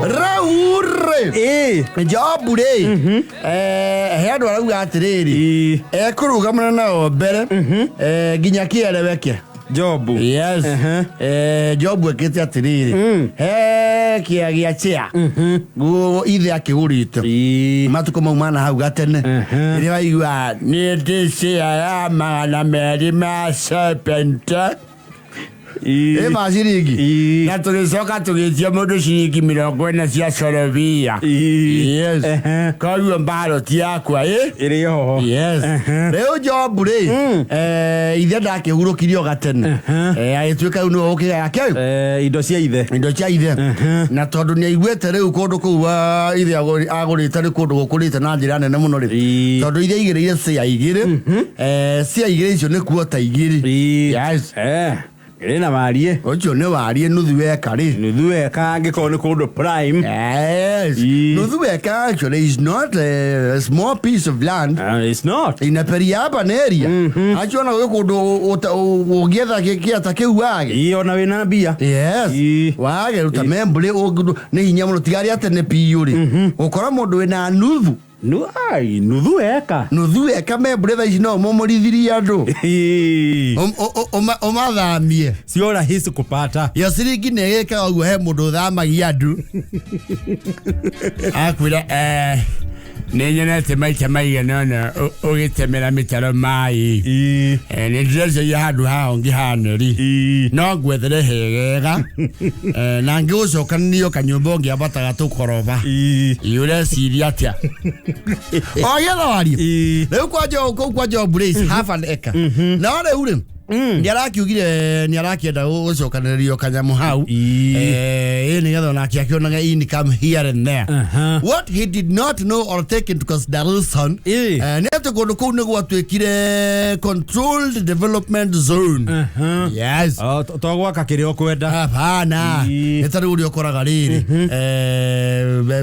Rĩu rĩ, Ĩĩ. Jobu rĩ, he andũ arauga atĩrĩrĩ, Ĩĩ. ekũrũgamana nao mbere nginya kĩereweke. Jobu. Yes. Ehe. Jobu ekĩte atĩrĩrĩ, he kĩa gĩa chair guo ithe akĩgũrĩte Ĩĩ. matukũ mau mana hau gatene, rĩrĩa waigua nĩ ndĩ chair ya 200 ma 70 Ĩĩ. ĩ ma ciringi, Ĩĩ. na tũgĩcoka tũgĩtia mũndũ ciringi 40 cia corobia. Ĩĩ. Yes. Koguo mbaroti yakwa ĩ Ĩrĩ oho. Yes. Rĩu Jobu rĩ, ithe ndakĩhurũkirie o gatene. Agĩtuĩka rĩu nĩwe ũkĩgaya kĩu Indo cia ithe. Indo cia ithe, na tondũ nĩ aiguĩte rĩu kũndũ kũu ithe agũrĩte nĩ kũndũ gũkũrĩte na njĩra nene mũno rĩ, Ĩĩ. tondũ ithe aigĩrĩire cia igĩrĩ, cia igĩrĩ icio nĩ kuota igĩrĩ. Yes. Ĩrĩ na wariĩ. Ũcio nĩ wariĩ nuthu eka rĩ. Nuthu eka angĩkorwo nĩ kũndũ prime. Yes. Ĩĩ. Nuthu eka actually is not a small piece of land. It's not. In a peri-urban area. Acio ona gwĩ kũndũ ũngĩetha kĩata kĩu wage. Ĩĩ, ona wĩna mbia. Yes. Ĩĩ. Wage ruta membũrĩ nĩ hinya mũno tiga arĩa tene biũ rĩ. Gũkora mũndũ wĩna nuthu. Ai, nuthu eka. Nuthu eka membũrĩ thaa ici no mũmũrithirie andũ. Ĩĩ. Ũmathamie. Sio rahisi kupata. Yo ciringi nĩ ĩgĩkaga ũguo, he mũndũ ũthamagia andũ akwĩra, nĩ nyonete maita maigana ũna ũgĩtemera mĩtaro maĩ. Ĩĩ. Nĩ ndĩreciria handũ haha ũngĩhana rĩ, Ĩĩ. no ngwethere hegega, na ngĩgũcokanĩrio kanyũmba ũngĩambataga tũkoroba. Ĩĩ. Ĩ, ũreciria atĩa o gĩetha warie? Ĩĩ. Rĩu kwa Job, kũu kwa Job rĩ, is half an acre, no rĩu rĩ, nĩ arakiugire nĩ arakĩenda gũcokanĩrĩrio kanyamũ hau. Ĩĩ. Ĩ nĩgetha onake akĩonaga income here and there. What he did not know or take into consideration Ĩĩ. nĩ atĩ kũndũ kũu nĩ gwatuĩkire controlled development zone. Yes. O, to gwaka kĩrĩa ũkwenda. Hapana. Ĩĩ. Nĩ ta rĩu ũrĩa ũkoraga rĩrĩ,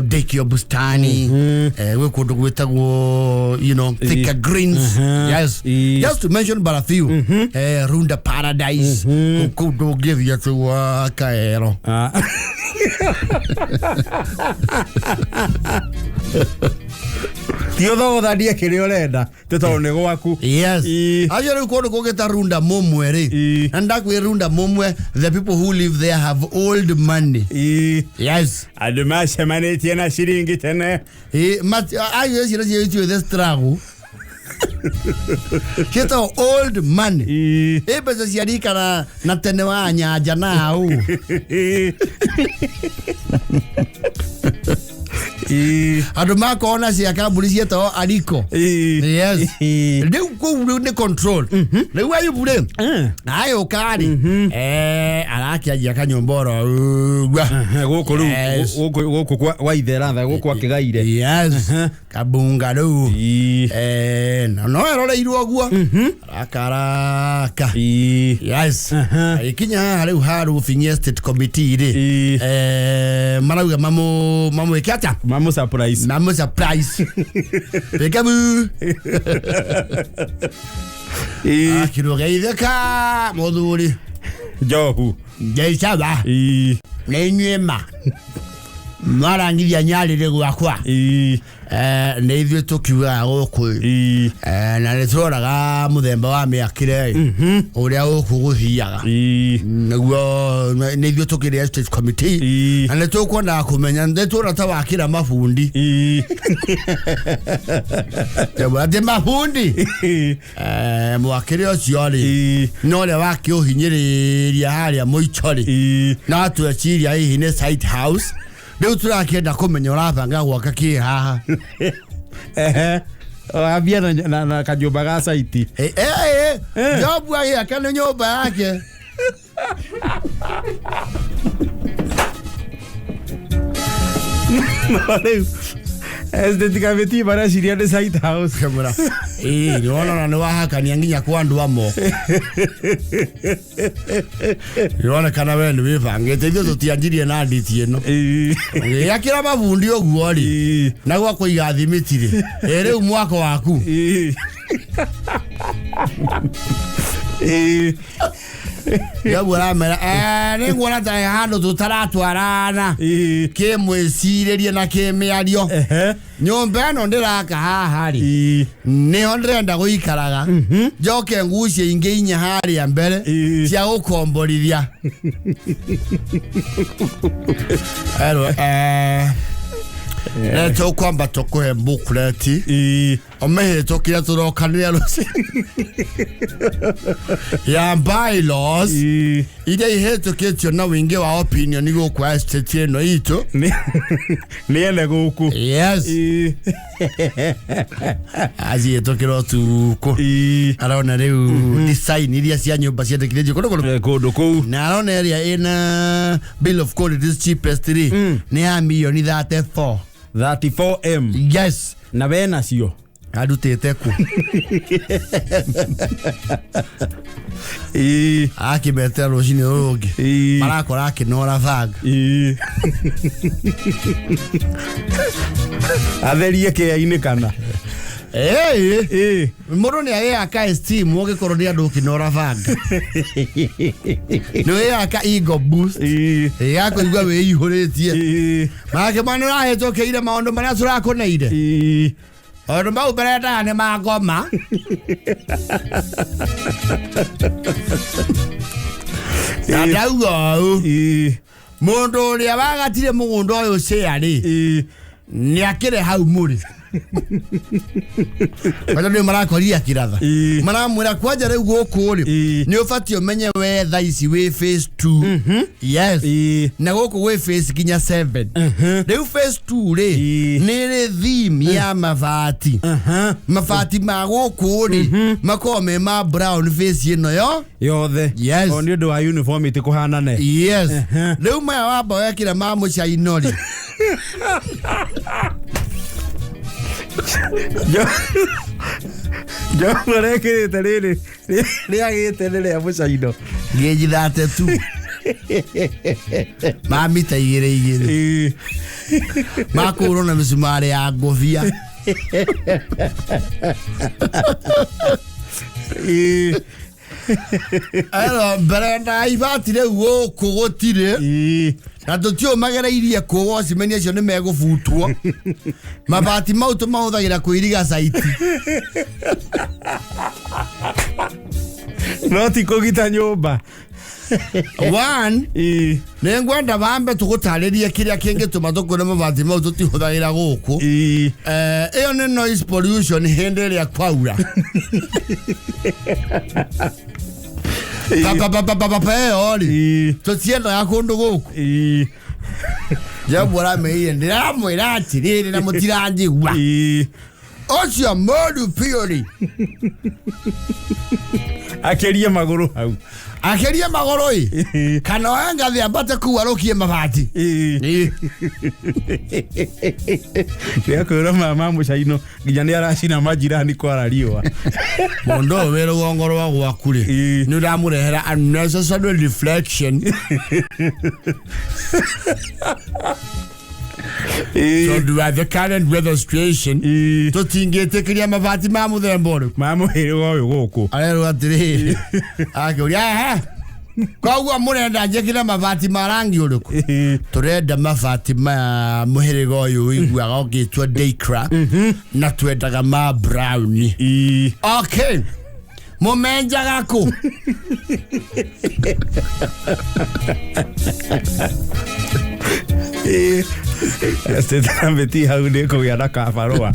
Ndekio Bustani, gwĩ kũndũ gwĩtagwo Thika Greens. Yes. Ĩĩ. Just to mention but a few. Runda Paradise, kũu ndũngĩthiĩ atĩ gwaka ero. Ah. Ti ũthogothanie kĩrĩa ũrenda tĩ tondũ nĩ gwaku. Yes. Ĩĩ. Acio rĩu kũndũ kũngĩ ta Runda Mumwe rĩ, Ĩĩ. na ndakwĩ Runda Mumwe, the people who live there have old money. Ĩĩ. Yes. Andũ macemanĩtie na ciringi tene. Ĩ, acio ciana cio itiũĩ the struggle ciĩtagwo old money. Ĩĩ. Ĩ mbeca cia rika na tene wa nyanja nau. Ĩĩ. Andũ makorwo na cia kambuni ciĩtagwo Ariko. Ĩĩ. Yes. Ĩĩ. Rĩu kũu rĩu nĩ control. Rĩu Ayubu rĩ, agĩũka rĩ, arakĩanjia kanyũmba oro ũguo. Ehe, gũkũ rĩu Yes. gũkũ gwa ithe ratha gũkũ akĩgaire. Yes, kabunga rĩu. Ĩĩ. Na no eroreirwo ũguo arakaraka. Ĩĩ. Yes. Agĩkinya haha rĩu ha Roofing Estate Committee rĩ, Ĩĩ. marauga mamwĩke atĩa? Mamũ surprise. Mamũ surprise. Pikabu. Ĩĩ. Akirwo geithĩka mũthuri. Njohu. Ngeicaba. Ĩĩ. Nĩ inyuĩ ma mwarangithia nyarĩrĩ gwakwa? Ĩĩ. Nĩ ithuĩ tũkiugaga gũkũ. Ĩĩ. Na nĩ tũroraga mũthemba wa mĩakĩre ũrĩa gũkũ gũthiaga. Ĩĩ. Nĩguo nĩ ithuĩ tũkĩrĩ estate committee. Ĩĩ. Na nĩ tũkwendaga kũmenya nĩ tuona ta wakĩra mabundi. Ĩĩ. Atĩ mabundi. Ĩĩ. Mwakĩre ũcio rĩ, Ĩĩ. no ũrĩa wakĩũhinyĩrĩria harĩa mũico rĩ, Ĩĩ. no tweciria hihi nĩ site house. Rĩu tũrakĩenda kũmenya ũrabanga gwaka kĩ haha? Ehe. Ambia na kanyũmba ga saiti. Eh, eh, eh, Jobu agĩaka nĩ nyũmba yake. No rĩu estate committee mareciria nĩ site house. Kĩmũra ĩĩ, nĩwona nĩ wahakania nginya kwa andũ a moko, nĩwonekana we nĩ wĩbangĩte. Ithuĩ tũtianjirie na nditi ĩno. Ĩĩ. Gĩakĩra mabundi ũguo rĩ, Ĩĩ. na gwa kũiga thimiti rĩ, ĩ rĩu mwako waku. Ĩĩ. Ĩĩ. Jobu aramera nĩ nguona ta he handũ tũtaratwarana Ĩĩ. kĩmwĩcirĩrie na kĩmĩario. Ehe. Nyũmba ĩno ndĩraka haha rĩ, Ĩĩ. nĩho ndĩrenda gũikaraga, njoke ngucie ingĩ inya harĩa mbere Ĩĩ. cia gũkomborithia. Erwo nĩ tũkwamba tũkũhe booklet Ĩĩ. ũmĩhĩtũkire tũrokanĩre rũci ya bylaws Ĩĩ. iria ihĩtũkĩtio na ũingĩ wa opinion gũkũ estate ĩno itũ. Nĩ ene gũkũ. Yes. Ĩĩ. Acihĩtũkĩra ũtukũ. Ĩĩ. Arona rĩu design iria cia nyũmba ciendekithĩtio kũndũ kũndũ Kũndũ kũu. na arona ĩrĩa ĩna bill of quantities cheapest rĩ nĩ ya mirioni 34. 34M. Yes. Na we nacio. Arutĩte kũ? Ĩĩ. Akĩmetera rũcinĩ rũrũ rũngĩ Ĩĩ. marakora akĩnora banga. Ĩĩ. Atherie kĩea-inĩ kana. Ĩĩ. Ĩĩ. Mũndũ nĩ agĩaka esteem ũngĩkorwo nĩ andũ ũkĩnora banga nĩ wĩyaka ego boost Ĩĩ. ĩgakũigua wĩihũrĩtie. Ĩĩ. Make ma nĩ ũrahĩtũkĩire maũndũ marĩa tũrakũneire. Ĩĩ. Maũndũ mau mbere ndaya nĩ ma ngoma. Na ndauga ũũ, Ĩĩ. mũndũ ũrĩa wagatire mũgũnda ũyũ cĩa rĩ, Ĩĩ. nĩ akĩrĩ hau mũrĩ bata nĩ marakorire akĩratha. Ĩĩ. Maramwĩra kwanja rĩu gũkũ rĩ, Ĩĩ. nĩ ũbatiĩ ũmenye we thaa ici wĩ phase 2. Yes. Ĩĩ. Na gũkũ gwĩ phase nginya 7. Rĩu phase 2 rĩ, Ĩĩ. nĩ rĩ theme ya mabati. Mabati ma gũkũ rĩ makoragwo me ma brown phase ĩno yo. Yothe. Yes. O nĩ ũndũ wa uniformity kũhanane. Yes. Rĩu maya wamba wekĩra ma mũcaino rĩ, Njogu arekĩrĩte rĩrĩ rĩagĩte nĩ rĩa mũcaino. Ngĩji 32 ma mita igĩrĩ igĩrĩ. Ĩĩ. Makũrwo na mĩcumarĩ ya ngũbia. Ĩĩ. Ero mbere nda ibati rĩu gũkũ gũtirĩ. Ĩĩ. Na tũtiũ magereirie kũ wocimeni acio nĩ megũbutwo. Mabati mau tũmahũthagĩra kũiriga caiti. No ti kũgita nyũmba. One, Ĩĩ. nĩ ngwenda wambe tũgũtarĩrie kĩrĩa kĩngĩtũma tũkũre mabati mau tũtihũthagĩra gũkũ. Ĩĩ. Ĩyo nĩ noise pollution hĩndĩ ĩrĩa kwaura papapapapapa ĩyo rĩ, Ĩĩ. tũtiendaga kũndũ gũkũ. Ĩĩ. Jebu arameire ndĩramwĩra atĩrĩrĩ na mũtiranjigua. Ĩĩ. Ũcio mũru biũ rĩ. Akĩrie magũrũ hau. Akĩrie magũrũ ĩ, kana oe ngathĩ ambate kũu arũkie mabati. Ĩĩ. Nĩakwĩra mama mũcaino nginya nĩ aracina majirani kwara riũa. Mũndũ ũyũ wĩ rũgongo rwa gwaku rĩ, Ĩĩ. nĩ ũramũrehera unnecessary reflection. Ĩĩ. Tondũ wa the current weather situation, Ĩĩ. tũtingĩtĩkĩria mabati ma mũthemba ũrĩkũ. Ma mũhĩrĩga ũyũ gũkũ. Arerwo atĩrĩrĩ, akĩũria ehe, koguo mũrenda njĩkĩre mabati ma rangi ũrĩkũ? Ĩĩ. Tũrenda mabati ma mũhĩrĩga ũyũ ũiguaga ũgĩtwo Daycra, na twendaga ma brown. Ĩĩ. Okay, mũmenjaga kũ? Ĩĩ. Estate kamĩtĩ hau nĩ kũgĩa na kabarũa.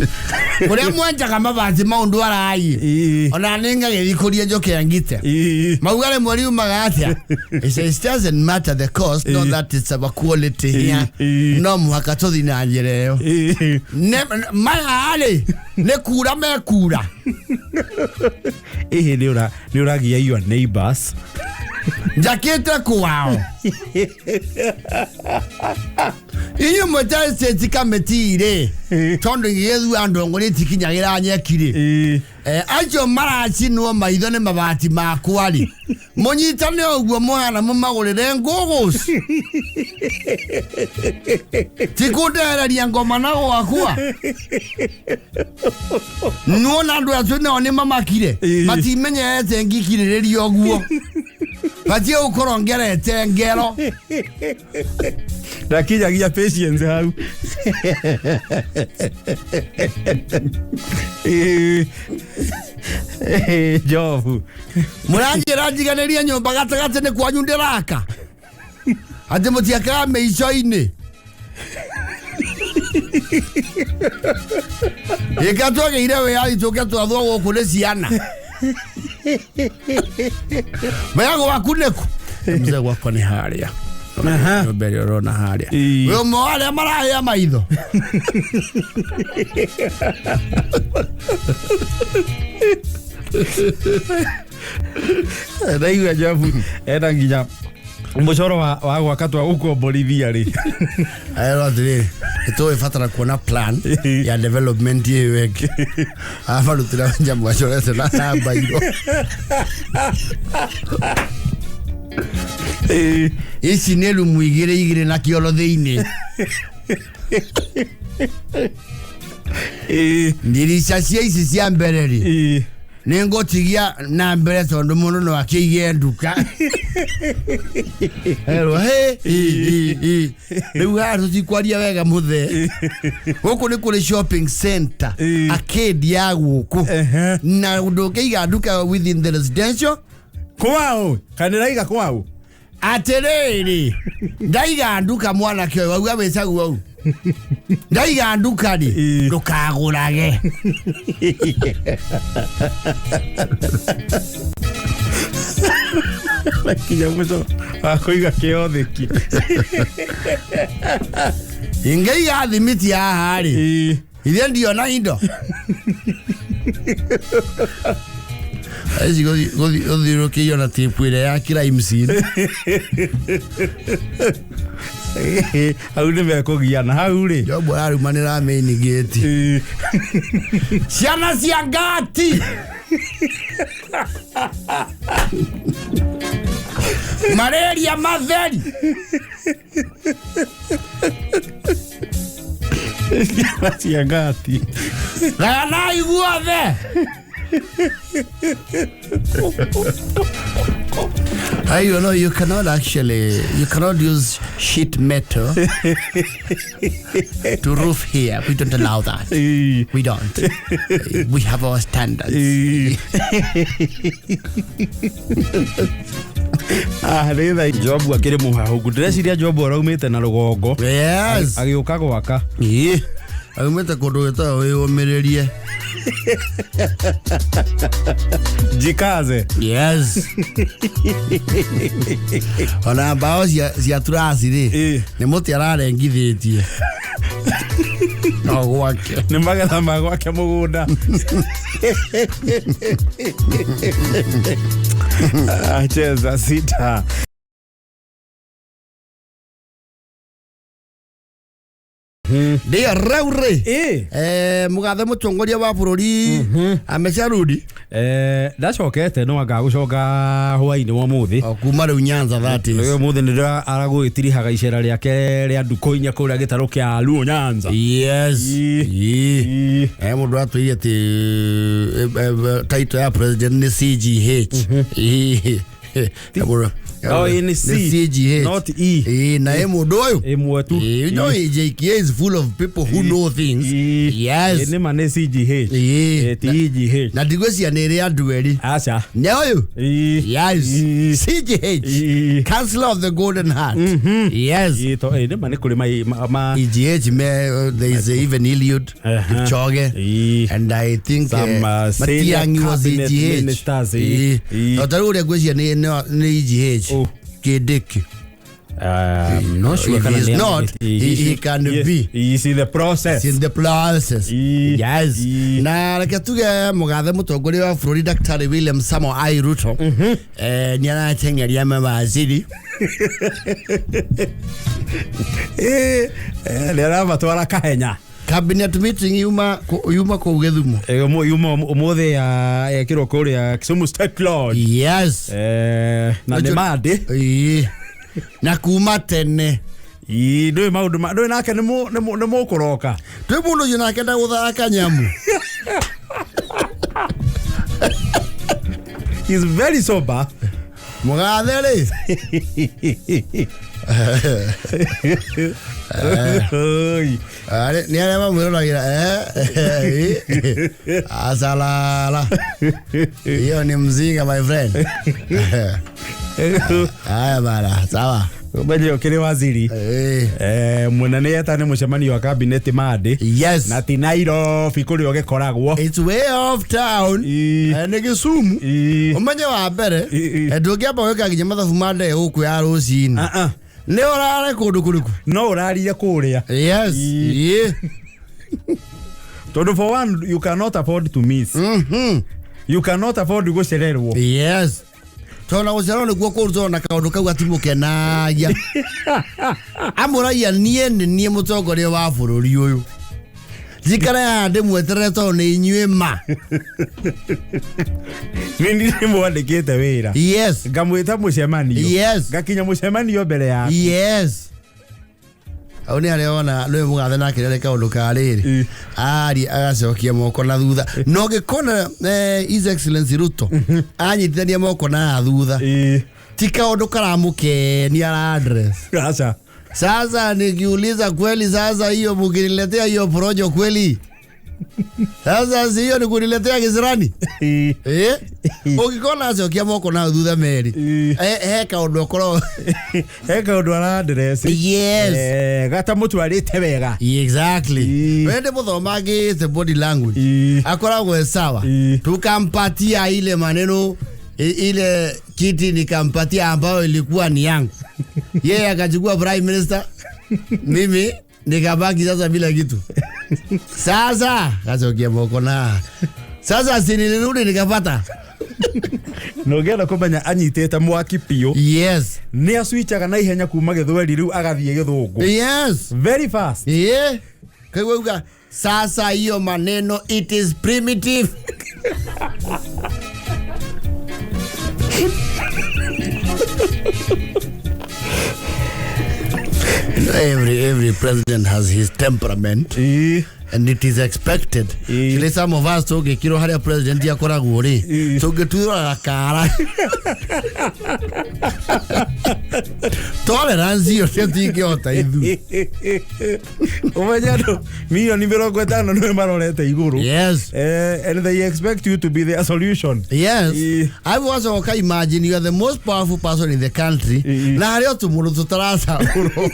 Kũrĩa mwenjaga mabati mau ndwaraĩ. Ĩĩ. Ona nĩ ngagĩthiĩ kũria njoke ngite. Ĩĩ. Mauga rĩmwe riumaga atĩa? It says, it doesn't matter the cost, not that it's our quality here. Ĩĩ. No mũhaka tũthiĩ na njĩra ĩyo. Ĩĩ. Maya rĩ nĩ kura mekura. Ĩhĩ nĩ ũragia your neighbors. Njakĩte kwao inyuĩ mwĩta estate committee rĩ, tondũ igĩgĩthura ndongo rĩ itikinyagĩra nyeki rĩ. Ĩĩ. Acio maracinwo maitho nĩ mabati makwa rĩ, mũnyitane ũguo mũhana mũmagũrĩre ngũgũci ti kũndehereria ngoma na gwakwa. Nuona andũ acio nao nĩ mamakire. Ĩĩ. Matimenyerete ngikirĩrĩria ũguo. Batiĩ gũkorwo ngerete ngero. Ndakinyagia patience hau. Ĩĩ. Ĩĩ, Jobu. Mũranjĩra njiganĩrie nyũmba gatagatĩ nĩ kwanyu ndĩraka. Atĩ mũtiakaga mĩico-inĩ. Ĩka twagĩire wĩyathi tũke twathwo gũkũ nĩ ciana. Wea gwaku nĩkũ? Mzee gwakwa nĩ harĩa. Aha. Nyũmba ĩrĩa ũrona harĩa. Ĩĩ. Wĩ ũmwe wa arĩa marahĩa maitho. Ndaigua Jobu ena nginya mũcoro wa gwaka twa gũkomborithia rĩ. Aerwo atĩrĩrĩ, nĩtũgĩbatara kuona plan ya development ĩyo ĩngĩ. Amarutĩra nyamũ acorete na namba iro. Ĩĩ. Ici nĩ rumu igĩrĩ igĩrĩ na kĩoro thĩinĩ. Ĩĩ. Ndirica cia ici cia mbere rĩ, Ĩĩ. nĩ ngũtigia na mbere tondũ mũndũ no akĩige nduka. Erwo hĩ ĩ ĩ ĩ. Rĩu haha tũtikwaria wega mũthee. Gũkũ nĩ kũrĩ shopping center, Ĩ. arcade ya gũkũ. Ehe. Na ndũngĩiga nduka within the residential. Kwao kana ndĩraiga kwao. Atĩrĩrĩ, ndaiga nduka mwanake ũyũ wauga wĩcaguo ũu. Ndaiga nduka rĩ, Ĩ. ndũkagũrage. Kinya mũcoro wa kũiga kĩothĩki. Ingĩiga thimiti haha rĩ, Ĩĩ. ithe ndiona indo. Ici gũthiũrũkĩirio na tape ĩrĩa ya crime scene. Hau nĩ mekũgiana hau rĩ. Jobu ararumanĩra main gate. Ĩĩ. Ciana cia ngati. Malaria matheri. Ciana cia ngati. Gayanai guothe. I you know you cannot actually you cannot use sheet metal to roof here. We don't allow that. Ĩĩ. We don't. We have our standards. Ĩĩ. Ah, nĩ tha Jobu akĩrĩ mũhahũku. Ndĩreciria Jobu araumĩte na rũgongo Yes. agĩũka gwaka. Ĩĩ. Aumĩte kũndũ gwĩtagwo wĩyũmĩrĩrie. Jikaze. Yes. Ona mbao cia turasi rĩ, Ĩĩ. nĩ mũtĩ ararengithĩtie. No gwake. Nĩ magetha ma gwake mũgũnda. Ah, cheza sita. Ndio rĩu rĩ. Ĩĩ. Mũgathe mũtongoria wa bũrũri amecarudi Ndacokete no anga gũcoka hwainĩ wa ũmũthĩ. o kuma rĩu Nyanza that is. Rĩu ũmũthĩ nĩ aragũgĩtirihaga icera rĩake rĩa ndukũ inya kũrĩa gĩtarũ kĩa Luo Nyanza. Yes. Ĩĩ. Ĩĩ. Ĩĩ. Mũndũ atwĩire atĩ title ya president nĩ CGH. Ĩĩ. Oh, ĩĩ, nĩ C, CGH. not E. Ĩĩ, na ĩ mũndũ ũyũ. Ĩmwe tu. Ĩĩ, you know JKA is full of people who know things. Ĩĩ. Yes. Ĩĩ, nĩ ma nĩ CGH. Ĩĩ. Ĩĩ, ti EGH. Na ndigwĩciria nĩ ĩrĩ andũ erĩ. Aca. Nĩ ũyũ. Ĩĩ. Yes. Ĩĩ. CGH. Ĩĩ. Councillor of the Golden Heart. Yes. Ĩĩ, ĩĩ, nĩ ma nĩ kũrĩ ma EGH me there is even Eliud Kipchoge. Ĩĩ. And I think Some, senior Matiang'i was cabinet EGH. ministers, Ĩĩ. ĩĩ. No ta rĩu ũrĩa ngwĩciria nĩ EGH. Oh. Kindiki. Not sure If kana he's nĩ not, he can be. He's in the process. It's in the process. Ĩĩ. Yes. Ĩĩ. Na reke tuge mũgathe mũtongoria wa bũrũri Daktari William Samoei Ruto nĩ arateng'eria mawaziri. Ĩĩ, nĩ aramatwara kahenya. Cabinet meeting yuma kũu Gĩthumo. Yuma ũmũthĩ yekĩrwo kũrĩa Kisumu State Lodge. Yes. Na nĩ mandĩ. Ĩĩ. Na kuma tene. Ĩĩ, ndũĩ maũndũ ndũĩ nake nĩ mũkũroka. Twĩ mũndũ ũcio nake ndagũthaka nyamu. He's very sober. Mũgathe rĩ. Oi. Nĩ arĩa mamwĩroragĩra asalala hiyo ni mzinga my friend. Haya bana, sawa. Ũmenye ũkĩrĩ waziri. Mwena nĩ etane mũcemanio wa kabineti Monday. Yes. Na ti Nairobi kũrĩa ũgĩkoragwo. It's way off town. Nĩ Gĩcumu. Ũmenye wa mbere, ndũngĩamba gwĩka nginya mathabu ma ndege gũkũ ya rũcinĩ. Ah, ah. Nĩ ũrare kũndũ kũrĩkũ? No ũrarire kũrĩa. Yes. Tondũ for one you cannot afford to miss. You cannot afford gũcererwo. Yes. Tondũ gũcererwo nĩkuo kũru tondũ na kaũndũ kau gatimũkenagia. Amũragia niĩ nĩ niĩ mũtongoria wa bũrũri ũyũ. Njikare haha ndĩmweterere tondũ nĩ inyuĩ ma. Nĩ niĩ mwandĩkĩte wĩra. Yes. Ngamwĩta mũcemanio. Yes. Ngakinya mũcemanio mbere yaku. Yes. Hau nĩ harĩa wona nĩwe mũgathe nake rĩrĩ kaũndũ ka rĩrĩ aria agacokia moko na thutha na ũngĩkona His Excellency Ruto anyitithania moko na thutha ti kaũndũ karamũkenia address. Aca. Sasa nikiuliza kweli, sasa hiyo mkiniletea hiyo porojo kweli, sasa si hiyo ni kuniletea kisirani? Ũngĩkona acokia moko na thutha merĩ, he kaũndũ akorwo He kaũndũ aradress. Yes. Gatamũtwarĩte wega. Exactly. Wende mũthomangĩte body language. Akoragwo e sawa. Tukampatia ile maneno ile kiti nikampatia ambayo ilikuwa ni yangu. Yeye akachukua prime minister, mimi nikabaki sasa bila kitu. Sasa kacokia moko na sasa si nilirudi nikapata. Na ũngĩenda kũmenya anyitĩte mwaki biũ. Yes. Nĩ acwichaga na ihenya kuma gĩthweri rĩu agathiĩ gĩthũngũ. Yes. Very fast. Yeah. Kwa hivyo sasa hiyo maneno it is primitive. Every president has his temperament. And it is expected. Kile some of us tũngĩkirwo harĩa president akoragwo rĩ, tũngĩtuĩraga kara. Tolerance iyo tũtingĩhota ithuĩ. Ũmenye andũ milioni 50 nĩwe marorete igũrũ. Yes. And they expect you to be their solution. Yes. I was okay, imagine you are the most powerful person in the country. Na harĩa tũmũndũ tũtaracagũrwo.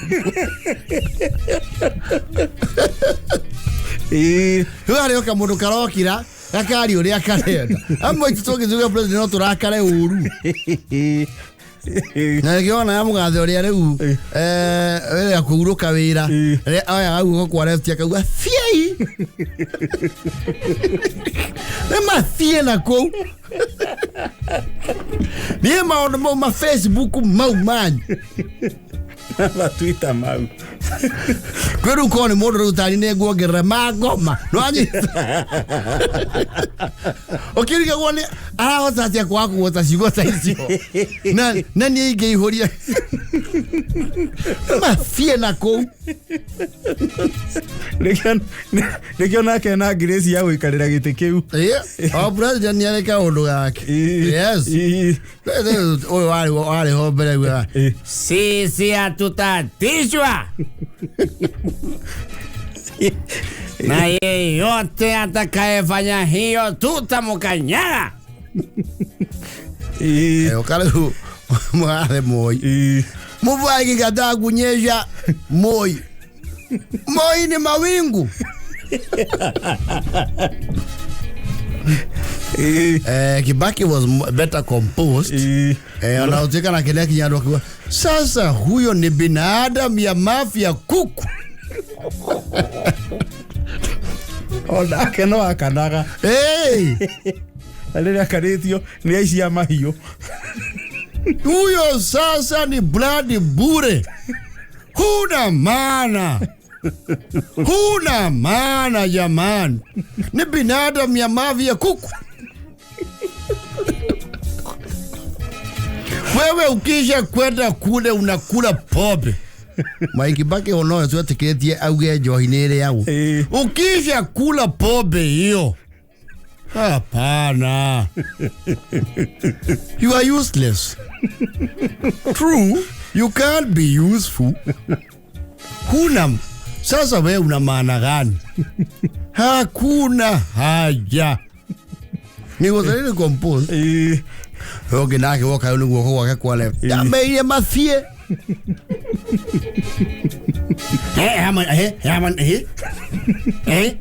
Rĩu harĩ o kamũndũ karokira gakaria ũrĩa karenda. Amwe aitũ tũngĩtuĩka president no tũrakare ũru. Na nĩkĩo wona ya mũgathe ũrĩa rĩu ũrĩa kũhurũka wĩra oyaga guoko kwa left akauga thiĩi. Nĩ mathiĩ na kũu. Niĩ maũndũ mau ma Facebook mau manyu. Ma Twitter mau. Kwĩ rĩu korwo nĩ mũndũ rĩu tani nĩ nguongerera mangoma. Nĩwanyita? Ũkĩrigagwo nĩ arahota atĩa kwaga kũgweta ciugo ta icio. Na niĩ ingĩihũria. Mathiĩ na kũu. Nĩkĩo nake na grace ya gũikarĩra gĩtĩ kĩu. O president nĩ arĩ kaũndũ gake. Yes. Ũyũ warĩ ho mbere augaga, Sisi hatutatishwa. Na yeyote atakayefanya hiyo tutamkanyaga. Ũkarĩu mũgathe Moi. Mvua ikikataa kunyesha Moi. Moi ni mawingu. Kibaki was better composed. Anaoteka na kelea kinyando akiwa, sasa huyo ni binadamu ya mafia kuku. Onake no akanaga. Hey! Rĩrĩa akarĩtio nĩ aici a mahiũ. Huyo sasa ni blood bure. Huna maana. Huna maana jamani. Ni binadamu ya mafia kuku. Wewe ukisha kwenda kule unakula pombe. Mwai Kibaki ono twetĩkĩtie auge njohi nĩ ĩrĩagwo. Ukisha kula pombe hiyo, Hapana. You are useless. True, you can't be useful. Huna sasa we una maana gani? Hakuna haja. Ni was really composed. Ũngĩ nake woka nĩ guoko gwake kwa left. Ndameire mathiĩ. Eh, ama, eh, ama, eh. Eh.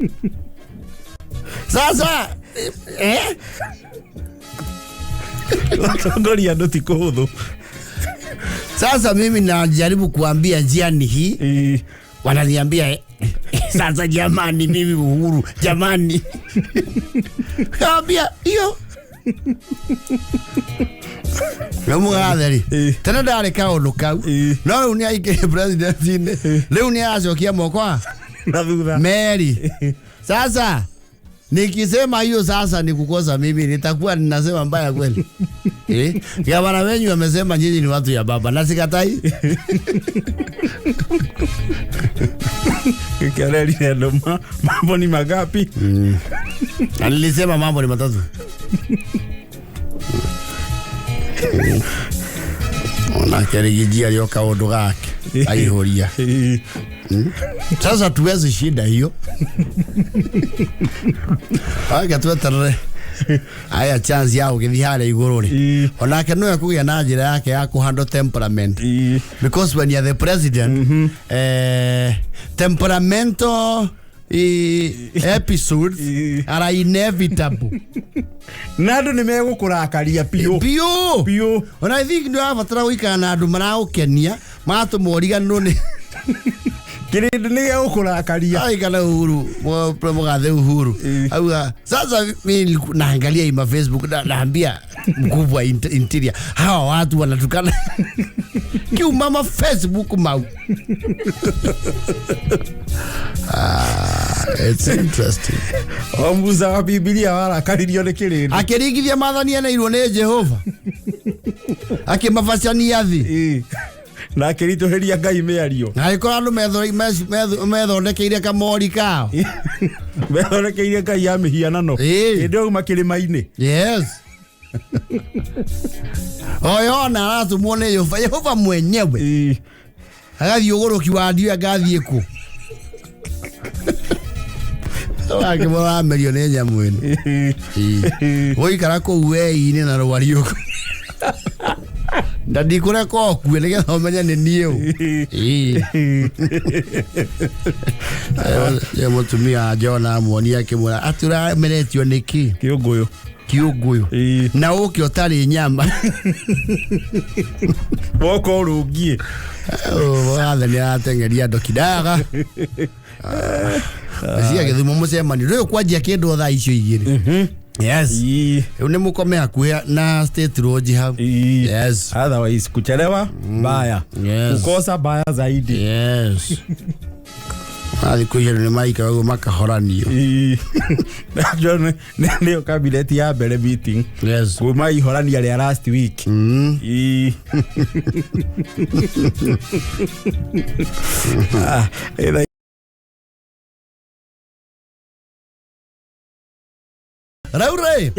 Sasa eh Gũtongoria andũ ti kũhũthũ. Sasa mimi najaribu kuambia njia ni hii, wananiambia sasa jamani, mimi Uhuru jamani, kaambia hiyo Nĩmũgatheri tene ndarĩ kaũndũ kau no rĩu nĩ aingĩrĩ president-inĩ rĩu nĩ aracokia moko a Na thutha. Mary. Sasa nikisema hiyo sasa ni kukosa mimi, nitakuwa ninasema mbaya kweli? Eh? Gavana wenyu amesema nyinyi ni watu ya baba na sikatai. Gĩkĩarerire andũ mambo ni magapi. Na nilisema mambo ni matatu. Onake rigijia rĩo kaũndũ gake aihũria. Sasa tuwezi shinda hiyo. Aya tweterere. Aya chance ya gũgĩthiĩ harĩa igũrũ rĩ. Onake no ekũgĩa na njĩra yake ya kũhandle temperament. Because when you're the president, temperamental episodes are inevitable. Na andũ nĩ megũkũrakaria biũ. Biũ. Biũ. Ona I think nĩ ũrabatara gũikara na andũ maragũkenia maratũma ũriganĩrwo nĩ Kĩrĩndĩ nĩ gĩgũkũrakaria. Aikana Uhuru, mũgathe Uhuru. Auga, sasa mimi naangalia ima Facebook na naambia mkubwa interior, hawa watu wanatukana. Kiumama Facebook mau. Ah, it's interesting. O Musa wa Bibilia warakaririo nĩ kĩrĩndĩ. Akĩringithia maathani eneirwo nĩ Jehova. Akĩmabacania thĩ. Na akĩritũhĩria Ngai mĩario. Na agĩkorwo andũ methondekeire kamori kao. Methondekeire Ngai ya mĩhianano. Hĩndĩ ĩyo auma kĩrĩma-inĩ. Yes. Oyo ona aratũmwo nĩ Yehova, Yehova mwenyewe. Agathiĩ ũgũrũki wa ndiũ agathiĩ kũ. Akĩmũramerio nĩ nyamũ ĩno. Gũikara kũu wei-inĩ na rwariũkũ. Na ndikũreka ũkue nĩgetha ũmenye nĩ niĩ ũ. Ye mũtumia wa Jona amuonia akĩmwĩra atĩ ũrameretio nĩkĩ? Kĩũngũyũ. Kĩũngũyũ. Na ũke ũtarĩ nyama. Woka ũrũngiĩ. Wathe nĩ arateng'eria andũ kidaga. Cia gĩthumo mũcemanio rĩu kwanjia kĩndũ thaa icio igĩrĩ. Yes. Rĩu nĩ mũkome hakuhĩ na State Lodge hau. Yes. Otherwise kuchelewa mbaya. Yes. Kukosa mbaya zaidi. Yes. Thikũ icio nĩ maikara ũguo makahoranio. Najua nĩyo cabinet ya mbere meeting. Yes. Kuma ihorania rĩa last week. Ah, Rĩu rĩ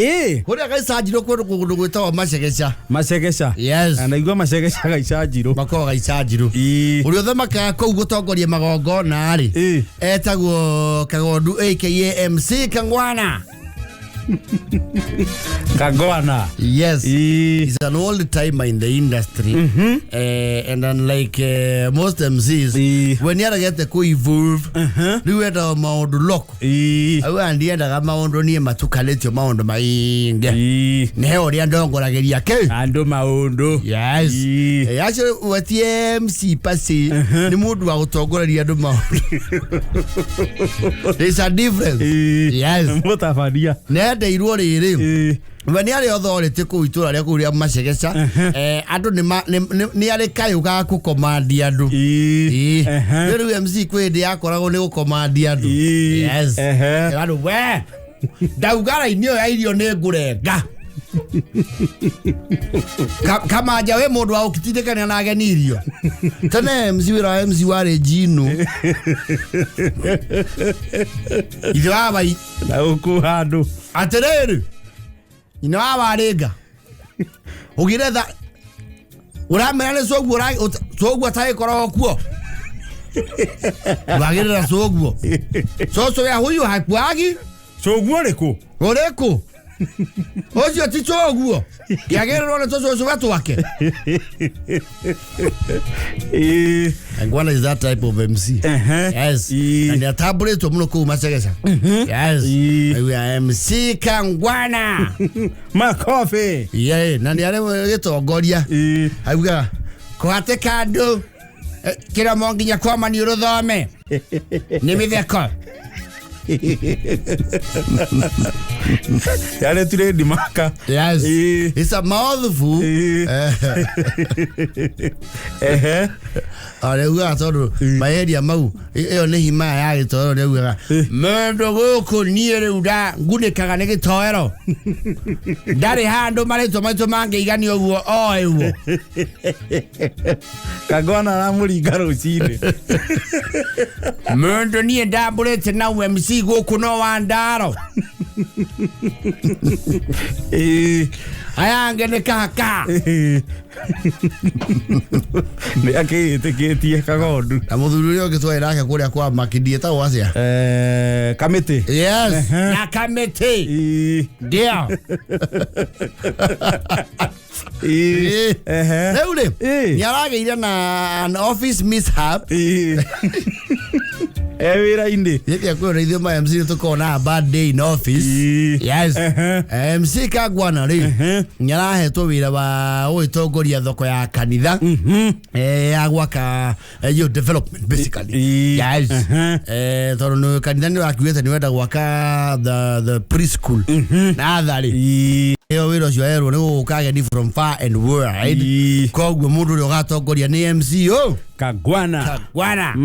kũrĩa gaicanjirwo kũndũ kũndũ gwĩtagwo Macegeca. Macegeca. Yes. Naigua Macegeca gaicanjirwo. Makoragwo gaicanjirwo. Ũrĩa ũthamakaga kũu gũtongoria magongona rĩ etagwo Kagondu aka MC Kangwana. Kangwana. Yes. He's an old timer in the industry. And unlike most MCs, when nĩaregete kũ evolve, rĩu endaga maũndũ local. Auga ndiendaga maũndũ niĩ matukanĩtio maũndũ maingĩ. Nĩ he ũrĩa ndongoragĩria kĩ? Andũ maũndũ. Yes. Acio we ti MC pasi nĩ mũndũ wa gũtongoreria andũ maũndũ. There's a difference. Yes. Mũtabania. Nendeirwo rĩrĩ we nĩ arĩ authority kũu itũra rĩa kũu rĩa Macegeca. Andũ nĩ arĩ kayũ ga kũkomandi andũ. Rĩu MC kwĩ hĩndĩ yakoragwo nĩ gũkomandi andũ. Yes. Andũ we ndauga raini ĩyo ya irio nĩ ngũrenga. Kamanja we mũndũ wa gũtindĩkania na ageni irio. Tene MC wĩra wa MC warĩ njino. Ithe wa bai Na gũkũ handũ. Atĩrĩrĩ, nyina wa warĩnga ũgĩretha ũramera nĩ coguo coguo atagĩkoragwo kuo wagĩrĩra coguo cũcũ ya huyu hakuagi. Coguo ũrĩkũ? Ũrĩkũ ũcio ti coguo kĩagĩrĩrwo nĩ tũcũcũ twake. Ngwana is that type of MC. Yes. Na nĩ atambũrĩtwo mũno kũu Macegeca. Yes. We are MC Kangwana. Makobi. Yeah, na nĩ arĩ gĩtongoria. Auga kũhatĩka andũ kĩromo nginya kwama nĩ ũrũthome nĩ mĩtheko. Yarĩ trade maka. Yes. It's a mouthful. Ehe. Araugaga tondũ maheria mau ĩyo nĩ hima ya gĩtoero nĩ augaga mũndũ gũkũ niĩ rĩu nda ngunĩkaga nĩ gĩtoero ndarĩ handũ marĩtwa maitũ mangĩiganio ũguo o ũguo. Kangwana aramũringa rũcinĩ. Mũndũ niĩ ndambũrĩte na MC gũkũ no wa ndaro. Aya angĩ nĩ kahaka. Nĩ akĩĩtĩkĩtie Kagondu. Na mũthuri ũrĩa ũngĩ twarĩ nake kũrĩa kwa Makindi etagwo atĩa? Kamĩtĩ. Yes. Na Kamĩtĩ. Ndio. Rĩu rĩ nĩ aragĩire na an office mishap. Wĩra-inĩ. Gĩkĩ kwĩra ithuĩ ma MC nĩ tũkoragwo na a bad day in office. Yes. MC Kangwana rĩ nĩ arahetwo wĩra wa gũgĩtongoria thoko ya kanitha ya gwaka yo development basically. Yes. Tondũ nĩ kanitha nĩ wakiugĩte nĩ wenda gwaka the preschool na atharĩ. Ĩyo wĩra ũcio erwo nĩ gũgũka ageni from far and wide. Koguo mũndũ ũrĩa ũgatongoria nĩ MC o Kangwana. Kangwana.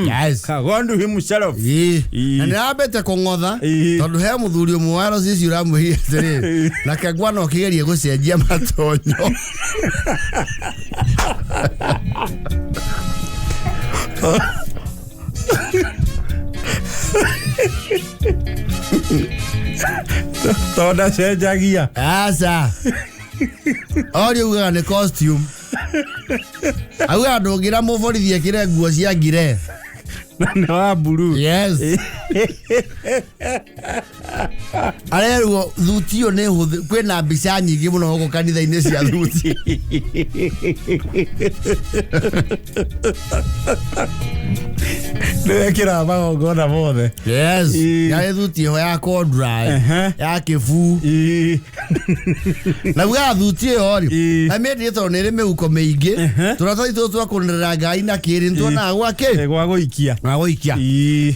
Yes. Kagondu himself. Na nĩ arambĩte kũng'otha tondũ he mũthuri ũmwe wa RCC ũramwĩrire atĩrĩrĩ na Kangwana ũkĩgerie gũcenjia matonyo. Tondũ ndacenjagia. Aca. Oria ugaga nĩ costume. Augaga ndũngĩra mũborithi ekĩre nguo cia ngire. Na nĩ wa blue. Yes. Arerwo thuti ĩyo nĩ hũthĩ kwĩna mbica nyingĩ mũno gũkũ kanitha-inĩ cia thuti. Nĩ wekĩraga magongona mothe. Yes. Yarĩ thuti ĩho ya corduroy ya kĩbuu. Na ugaga thuti ĩyo rĩ amĩendire tondũ nĩ ĩrĩ mĩhuko mĩingĩ tũratathi tũtũ twa kũnĩrĩra ngai na kĩrĩ nĩ tuonaga gwakĩ gwa gũikia. Gwa gũikia.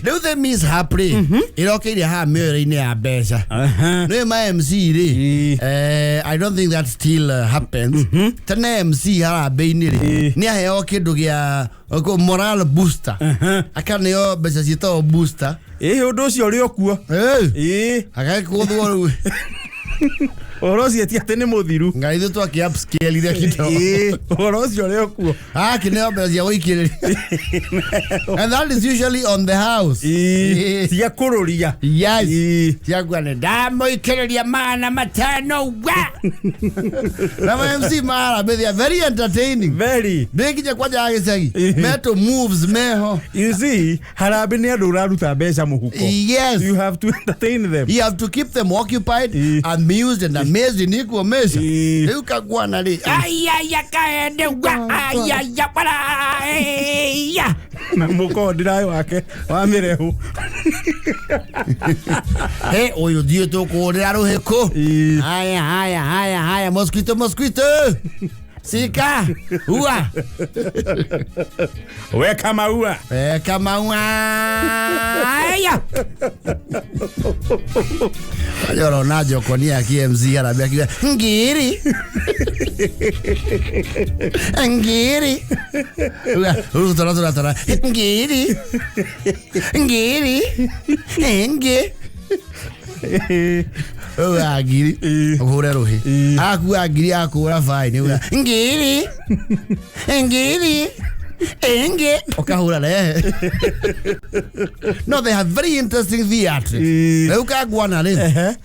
Rĩu the mishap rĩ ĩrokeire haha mĩoero-inĩ ya mbeca. Nĩ ma MC rĩ I don't think that still happens. Tene MC harambĩ-inĩ rĩ nĩ aheo kĩndũ gĩa moral booster. Akaneo mbeca ciĩtagwo booster. Ũndũ ũcio ũrĩ o kuo. Agagĩkũthwo rĩu. Ũhoro ũcio ti atĩ nĩ mũthiru. Ngai ithuĩ twakĩ upscale iria kidogo. Ũhoro ũcio ũrĩ o kuo. Akĩneo mbeca cia gũikĩrĩria. And that is usually on the house. Cia kũrũria. Yes. Cia kuga nĩ ndamũikĩrĩria 500 wa. Na ma MC mara they are very entertaining. Very. Ndĩkinya kwanja ya gĩcagi. Meto moves meho. You see, harambĩ nĩ andũ ũraruta mbeca mũhuko. Yes. You have to entertain them. You have to keep them occupied, amused and amazed in equal measure. Rĩu Kangwana rĩ ayaya kaende wa ayaya para ya. Na mũkondiraĩ wake wa mĩrehu. He ũyũ thiĩ tũkũhũrĩra rũhĩkũ. Haya haya haya haya mosquito mosquito. Sika ua. Weka maua. Weka maua. Aya. Ũrona njoko ya KMC arambia akiuga ngiri. Ngiri. Rĩu tora tora tora ngiri. Ngiri. Ngi. Uga ngiri ũhũre rũhĩ akua ngiri akũra baini uga ngiri ngiri. Ĩngĩ ũkahũra rehe. No, they have very interesting theatrics. Rĩu Kangwana rĩ,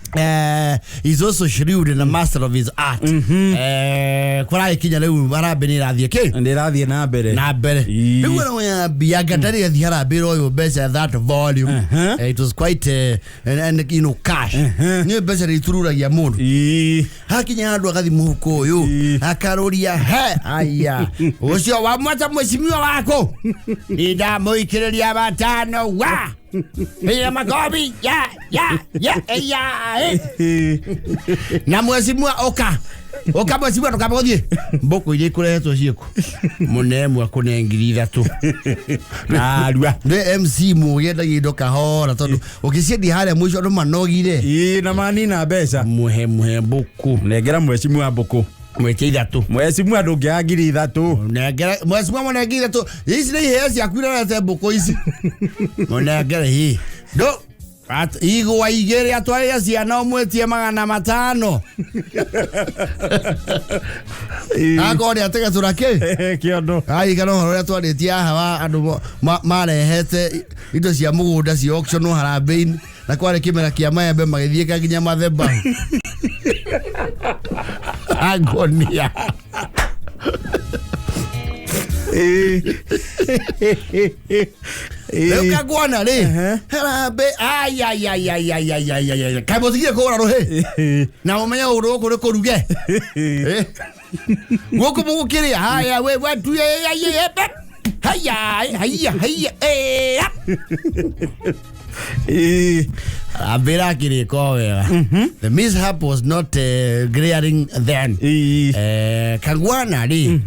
he's also shrewd and a master of his art. Kũragĩkinya rĩu harambĩ nĩ ĩrathiĩ kĩ Ndĩrathiĩ na mbere. Na mbere. Rĩu ona bianga ndarĩ athiĩ harambĩ ũyũ mbeca that volume. It was quite and cash nĩ mbeca nĩ itururagia mũndũ. Hakinya handũ agathi mũhuko ũyũ, akarũria he aya ũcio wamwata mheshimiwa wako ndamũikĩrĩria matano wa piga makobi ya ya ya ya eh. Na mheshimiwa ũka ũka, mheshimiwa, ndũkambe gũthiĩ, mbũkũ iria ikũrehetwo ciĩkũ mũne ĩmwe kũne 3,000. Narua. Nĩ MC mũgĩ, endagia indo kahora tondũ ũkĩciendia harĩa mũico andũ manogire. Na manina mbeca. Muhe muhe mbũkũ. Nengera mheshimiwa mbũkũ. Mwĩtie 3. Mheshimiwa ndũngĩaga 3,000. Nengera mheshimiwa, mũnengere 3. Ici nĩ iheo ciaku irorete mbũkũ ici, mũnengere hi ndũ igwa 2 atwarĩre ciana, ũmwĩtie 500. Akorwo nĩ ategetũra kĩ. Kĩondo. Arikana ũhoro ũrĩa twarĩtie haha wa andũ marehete indo cia mũgũnda cia auction harambĩ-inĩ, na kwarĩ kĩmera kĩa maembe, magĩthiĩka nginya mathemba angonia. Rĩu Kangwana rĩ, harambĩ ayayayayayayayaya, kaĩ mũtigire kũgũra rũhĩ na ũmenye ũndũ gũkũ nĩ kũruge. Gũkũ mũgũkĩrĩa haya we watu haya haya haya Harambĩ ĩrakĩrĩka o wega. The mishap was not glaring then. Kangwana rĩ,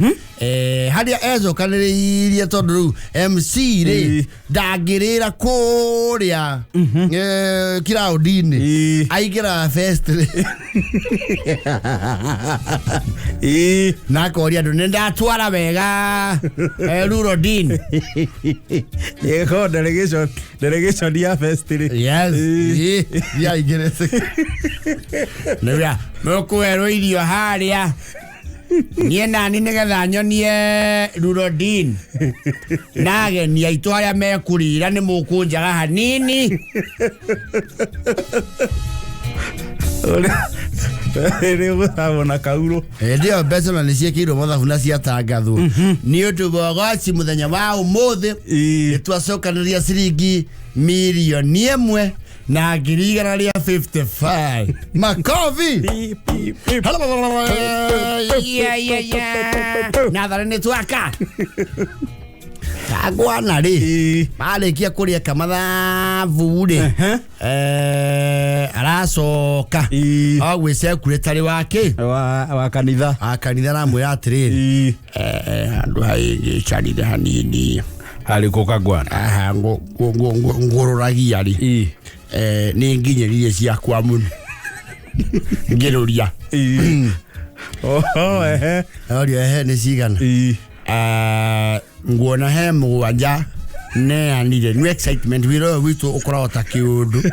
harĩa ecokanĩrĩirie, tondũ rĩu MC rĩ ndangĩrĩra kũrĩa kiraũndi-inĩ, aingĩraga fest rĩ na akoria andũ nĩ ndatwara wega Rurodin. Ĩko delegation ya fest rĩ. Yes, yaingĩrĩte nĩwĩa mũkũherwo irio harĩa niĩ nani nĩgetha nyonie Rurodin na ageni aitũ arĩa mekũrĩra nĩ mũkũnjaga hanini. Rĩ gũthambwo na kaurũ. Hĩndĩ ĩyo mbeca na nĩ ciĩkĩirwo mathabu na ciatangathwo nĩ ũndũ wa ũgwaci mũthenya wa ũmũthĩ, nĩ twacokanĩria ciringi 1,155,000. Makobi. Yeah. Natharĩ nĩ twaka Kangwana rĩ, marĩkia kũrĩa kamathabu rĩ, aracoka o gwĩ secretary wake wa kanitha. A kanitha, aramwĩra atĩrĩrĩ, handũ haigĩcarire hanini. Harĩ kũ, Kangwana? Aha, ngũrũragia rĩ, nĩ nginyĩririe ciakwa mũno ngĩrũria. Oho, ehe. Oria ehe nĩ cigana. Nguona he 7 neanire nĩ excitement, wĩra ũyũ witũ ũkoragwo ta kĩũndũ,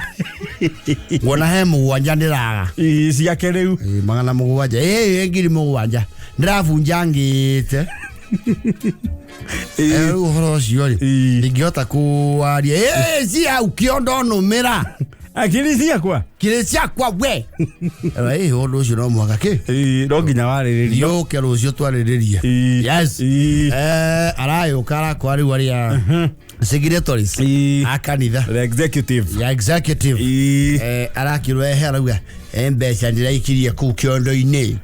nguona he 7 ndĩraga. Ciake rĩu. 700, 7,000 ndĩrabunjangĩte. Rĩu ũhoro ũcio rĩ, ndingĩhota kũwaria ci hau kĩondo nũmĩra. Akiri ciakwa. Kĩrĩ ciakwa we. Ĩ ũndũ ũcio no mũhaka kĩ. No nginya warĩrĩrio. Yũke rũciũ twarĩrĩrie. Yes. Arayũka arakora rĩu arĩa signatories a kanitha, The executive. Ya executive. Arakĩrwo ehe, arauga mbeca ndĩraikirie kũu kĩondo-inĩ.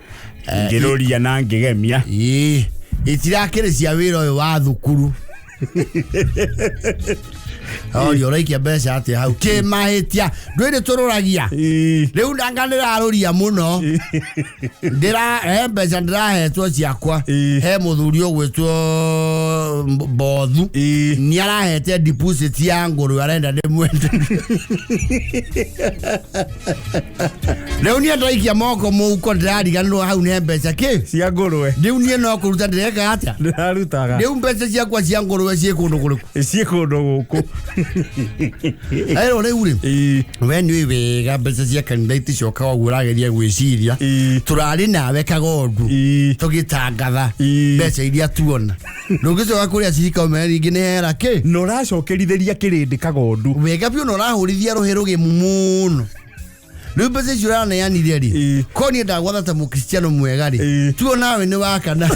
Ngĩrũria na ngĩgemia. Ĩĩ, itirakĩrĩ cia wĩra ũyũ wa thukuru. Oria ũraikia mbeca atĩa hau kĩmahĩtia, ndwĩrĩ tũrũragia. Rĩu ndanga ndĩrarũria mũno, ndĩra he mbeca ndĩrahetwo ciakwa. He mũthuri ũgwĩtwo Mbothu, nĩ arahete deposit ya ngũrwe, arenda ndĩmwende. Rĩu niĩ ndaikia moko mũhuko, ndĩrariganĩrwo hau nĩ mbeca kĩ cia ngũrwe. Rĩu niĩ no kũruta ndĩreka atĩa? Ndĩrarutaga. Rĩu mbeca ciakwa cia ngũrwe ciĩ kũndũ kũrĩkũ? Ciĩ kũndũ gũkũ. Ero rĩu rĩ, we nĩ wega mbeca cia kanitha iticokaga ũguo ũrageria gwĩciria. Tũrarĩ nawe kagondu tũgĩtangatha mbeca iria tuona, ndũngĩcoka kũrĩa cirika ũmere ningĩ nĩ hera kĩ. Na ũracokerithĩria kĩrĩndĩ kagondu. Wega biũ, na ũrahũrithia rũhĩ rũgĩmu mũno. Rĩu mbeca icio ũraneanire rĩ, ko niĩ ndagwatha ta mũkristiano mwega rĩ, tuo nawe nĩ wakana.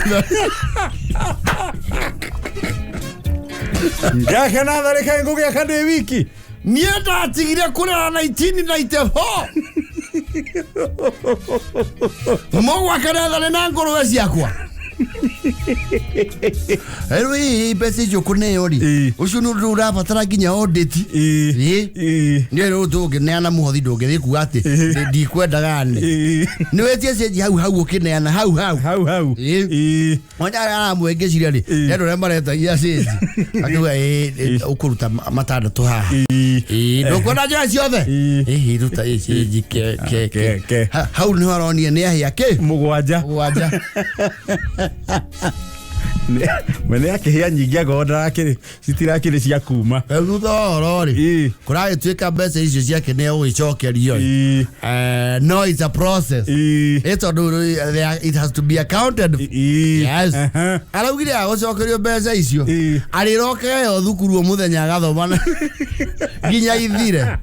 Ngakena tharĩka ngũgĩaka ndĩ wiki. Niĩ ndatigire kũrera 1994 mũgwaka netharĩ na ngũrwe ciakwa. Rĩu ĩ mbeca icio kũneo rĩ, ũcio nĩ ũndũ ũrabatara nginya audit. Nĩ rĩu tũngĩneana mũhothi, ndũngĩthiĩ kuga atĩ ndikwendaga nĩ nĩ wĩtie cenji hau hau ũkĩneana hau hau. Hau hau. Mwanya arĩa aramwengĩciria rĩ, nĩ andũ arĩa maretagia cenji akiuga ĩ ũkũruta matandatũ haha. Ĩ ndũkuona njĩra ciothe. Ĩ ruta ĩ cenji ke ke Ke, ke. Hau nĩho aronire nĩ ahĩa kĩ. Mũgwanja. Mũgwanja. Mwene akĩhĩa nyingĩ angorwo ndarakĩrĩ citirakĩrĩ cia kuma. Rĩu thutha wa ũhoro rĩ, kũragĩtuĩka mbeca icio ciake nĩ egũgĩcokerio. No it's a process. Ĩ tondũ it has to be accounted. Yes. Araugire agũcokerio mbeca icio, arĩrokeyo thukuru o mũthenya agathoma nginya ithire.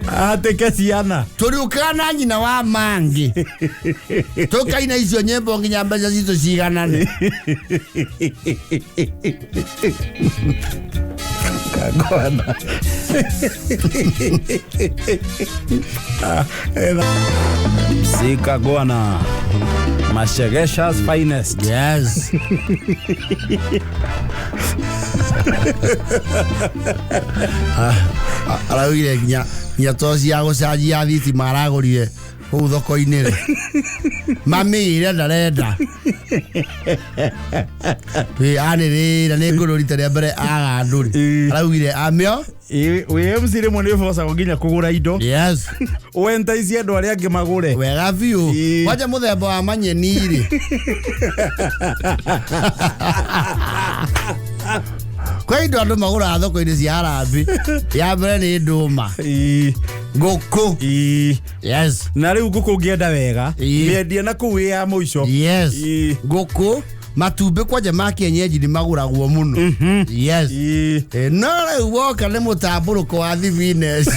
Atĩke ciana. Tũriũkaga na nyina wa mangĩ tũkaina icio nyĩmbo nginya mbeca citũ ciganane. Kagwana. Mzee Kagwana, Mashegesha's finest. Yes. Araugire nginya toci ya gũcanjia thitima aragũrire kũu thoko-inĩ rĩ, mamĩire ndarenda. Anĩrĩra nĩ ngũrũ rita rĩa mbere agandũri. Araugire amĩo. Wĩ MC rĩmwe nĩ ũbocagwo nginya kũgũra indo. Yes. Wentaicie andũ arĩa angĩ magũre. Wega biũ. Kwanja mũthemba wa manyeni rĩ, kwĩ indo andũ magũraga thoko-inĩ cia harambĩ. Ya mbere nĩ ndũma, ngũkũ. Yes. Na rĩu ngũkũ ũngĩenda wega, mĩendia na kũu ĩ ya mũico. Yes. Ngũkũ, matumbĩ kwanja ma kienyeji nĩ magũragwo mũno. Yes. No rĩu woka nĩ mũtambũrũko wa thibineci.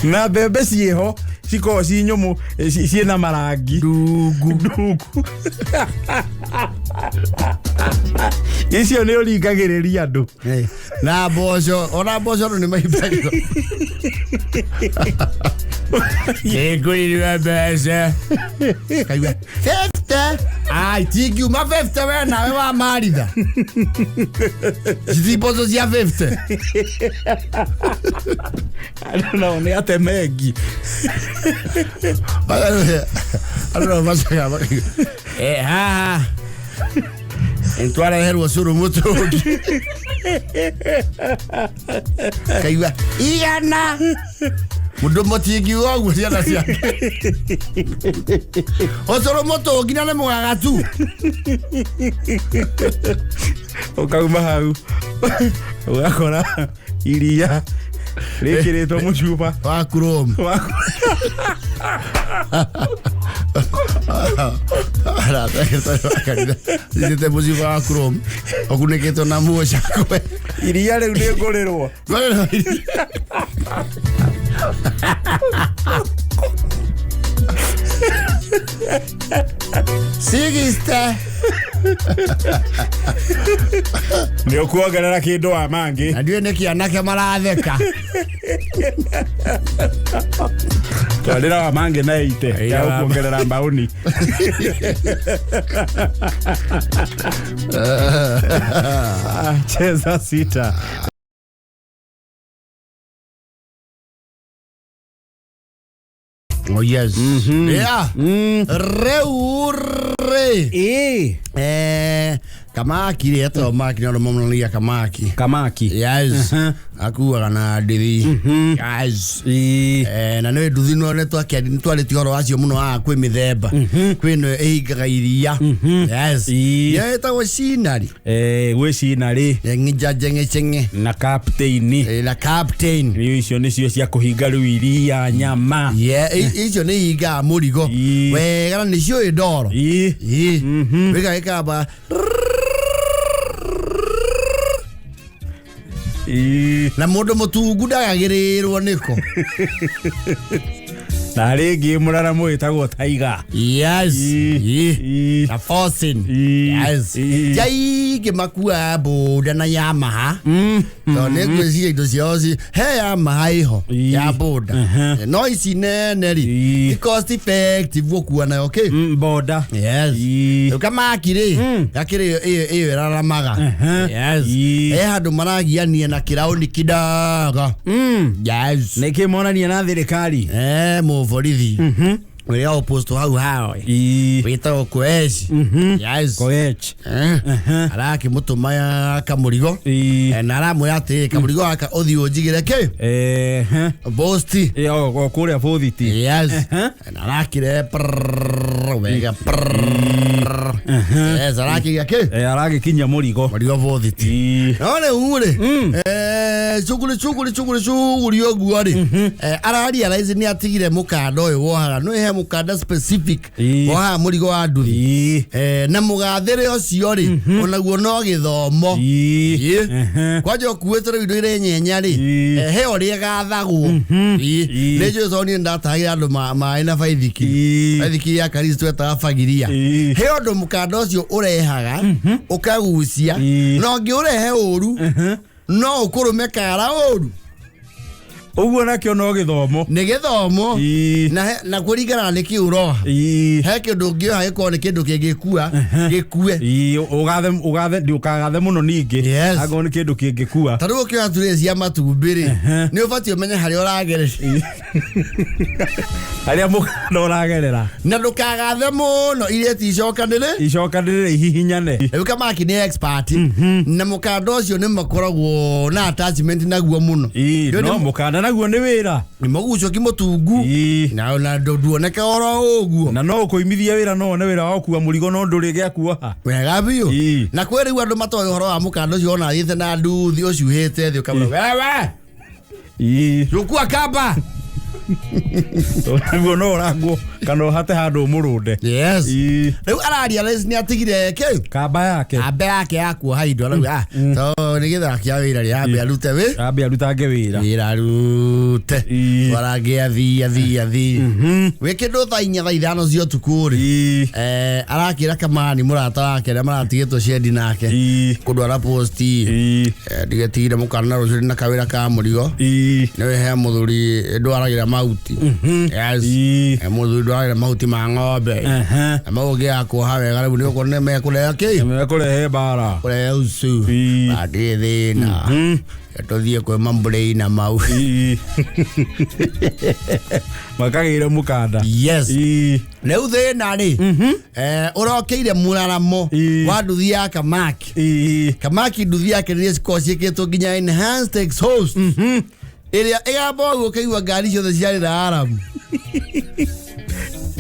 Na mbembe ciĩho cikoragwo ci nyũmũ, ciĩna marangi ndungu. Ndungu icio nĩ ũringagĩrĩria andũ. Na mboco, ona mboco andũ nĩ mahimbagĩrwo nĩngũrirwe mbeca kaigua 50 ai tingiuma 50 we nawe wa maritha citi mboco cia 50. Andũ nao nĩ atemengi. Andũ nao macaga makiuga, haha ntwareherwo cũrũ mũtũngi kaigua igana mũndũ mũtingiuga ũguo ciana ciake ũcũrũ mũtũngi na nĩ mũgagatu. Ũkauma hau ũgakora iria rĩkĩrĩtwo mũcuba wa chrome. Thite mũcuba wa chrome ũkunĩkĩtwo na muocakwe. Iria rĩu nĩ ngũrĩrwo. Sigiste. Nĩ ũkuongerera kĩndũ wa mangĩ. Na ndiũĩ nĩkĩ anake maratheka. Twarĩra wa mangĩ na ite ya ũkuongerera mbaũni. Cheza sita. Oh yes. Yeah. Rĩu rĩ. Kamaki rĩ etagwo maki nĩ andũ mamonanagia kamaki. Kamaki. Yes. Akuaga na ndithi. Yes. Ĩĩ. Na nä nduthi no nä twarä horo wacio må no haha kwä mä themba kwä no ä hingaga iria. Yes. Ĩĩ. Ĩyo ĩtagwo cinari. Gwĩ cinarĩ Ng'injajeng'eceng'e na captain. Na captain. Rĩu icio nĩcio cia kũhinga rĩu iria nyama. Yeah, icio nä hingaga må rigo Ĩĩ. wega na nä ciå ndoro. Ĩĩ. Wä gakamba. Ĩĩ. Na må ndå må tungu ndagagä rä rwo nä ko. Na rĩngĩ mũraramo wĩtagwo taiga. Yes. Ĩĩ. Ĩĩ. Ĩĩ. Na Fosin. Ĩĩ. Yes. Ĩĩ. Jaingĩ makuaga mbũnda na Yamaha tondũ nĩ ngwĩciria indo ciao he Yamaha ĩho Ĩĩ. ya mbũnda. No ici nene rĩ Ĩĩ. ti cost effective gũkua nayo kĩ. Boda. Yes. Ĩĩ. Rĩu kamaki rĩ gakĩrĩ ĩyo ĩraramaga. Yes. Ĩĩ. He handũ maragiania na kĩraũni kidogo. Yes. Nĩkĩ monania na thirikari? Mũborithi ũrĩa ũpostwo hau hao Ĩĩ. wĩtagwo Koech. Yes. Koech. Arakĩmũtũma kamũrigo. Ĩĩ. Na aramwĩra atĩrĩ kamũrigo gaka ũthiĩ ũnjigĩre kĩ Ehe. bosti. Ĩ, o kũrĩa bũthiti. Yes. Na arakĩrehe prrrr, wega prrrr. Yes, arakĩiga kĩ Aragĩkinyia mũrigo. mũrigo bũthiti. Ĩĩ. No rĩu rĩ cuguri cuguri cuguri cuguri ũguo rĩ ararealize nĩ atigire mũkanda ũyũ wohaga no he mũkanda specific Ĩĩ. wohaga mũrigo wa nduthi. Ĩĩ. Na mũgathĩre ũcio rĩ onaguo no gĩthomo. Ĩĩ. Ĩĩ. Ehe. Kwanja ũkuĩte rĩu indo iria nyenya rĩ Ĩĩ. he ũrĩa ĩgathagwo. Ĩĩ. Ĩĩ. Nĩ njũĩ tondũ niĩ ndatahagĩra andũ maĩ na baithikiri. Ĩĩ. Baithikiri ya karisi twetaga bagiria. Ĩĩ. He ũndũ mũkanda ũcio ũrehaga ũkagucia Ĩĩ. na ũngĩũrehe ũru no ũkũrũme kara ũru. Ũguo nakĩo no gĩthomo. Nĩ gĩthomo. Ĩĩ. Na kũringana na nĩkĩ ũroha. Ĩĩ. He kĩndũ ũngĩoha gĩkorwo nĩ kĩndũ kĩngĩkua gĩkue. Ĩĩ, ũgathe ũgathe ndũkagathe mũno ningĩ. Yes. Angorwo nĩ kĩndũ kĩngĩkua. Ta rĩu ũkĩoha turee cia matumbĩ rĩ nĩ ũbatiĩ ũmenye harĩa ũragereria Harĩa mũkanda ũragerera. na ndũkagathe mũno irĩti icokanĩrĩ Icokanĩrĩre ihihinyane. rĩu kamaki nĩ expert na mũkanda ũcio nĩ makoragwo na attachment naguo mũno. Ĩĩ, Rĩu no mũkanda naguo nĩ wĩra. Nĩ mũgucũki mũtungu Ĩĩ. na nduoneke oro ũguo. Na no ũkũimithia wĩra no wone wĩra wa gũkua mũrigo no ndũrĩ gĩa kuoha. Wega biũ. Ĩĩ. Na kwĩ rĩu andũ matoĩ ũhoro wa mũkanda ũcio ona athiĩte na nduthi ũcuhĩte thĩ ũkamwĩra wewe Ĩĩ. rukua kamba. Naguo no ũrangwo kana ũhate handũ ũmũrũnde. Yes. Ĩĩ. Rĩu ararealize nĩ atigire kĩ Kamba yake. ambe yake ya kuoha indo arauga to nĩ gĩthaa kĩa wĩra rĩ ambe arute wĩ Ambe arutange wĩra. wĩra arute Ĩĩ. arange athii athii athii wĩ kĩndũ thaa 4 thaa 5 cia ũtukũ rĩ Ĩĩ. Arakĩra kamani mũrata wake arĩa maratigĩtwo cendi nake Ĩĩ. kũndwara posti. Ĩĩ. Ndigetigire mũkana rũciũ na kawĩra ka mũrigo. Ĩĩ. Nĩwe he mũthuri ndwaragĩra mahuti. Yes. Ĩĩ. Mũthuri ndwaragĩra mahuti ma ng'ombe. Ehe. Na mau ũngĩaga kuoha wega rĩu nĩ ũkuona nĩmekũrehe kĩ Nĩmekũrehe mbara. kũrehe ucu. Ĩĩ. Hatirĩ thĩna tũthiĩ kwĩ mambũrĩi na mau. Ĩĩ. Makagĩre mũkanda. Yes. Ĩĩ. Rĩu thĩna rĩ ũrokeire mũraramo Ĩĩ. wa nduthi ya kamaki. Ĩĩ. Kamaki nduthi yake nĩ cikoragwo ciĩkĩtwo nginya enhanced exhaust ĩrĩa ĩgamba ũguo ũkaigua ngari ciothe ciarĩra aramu.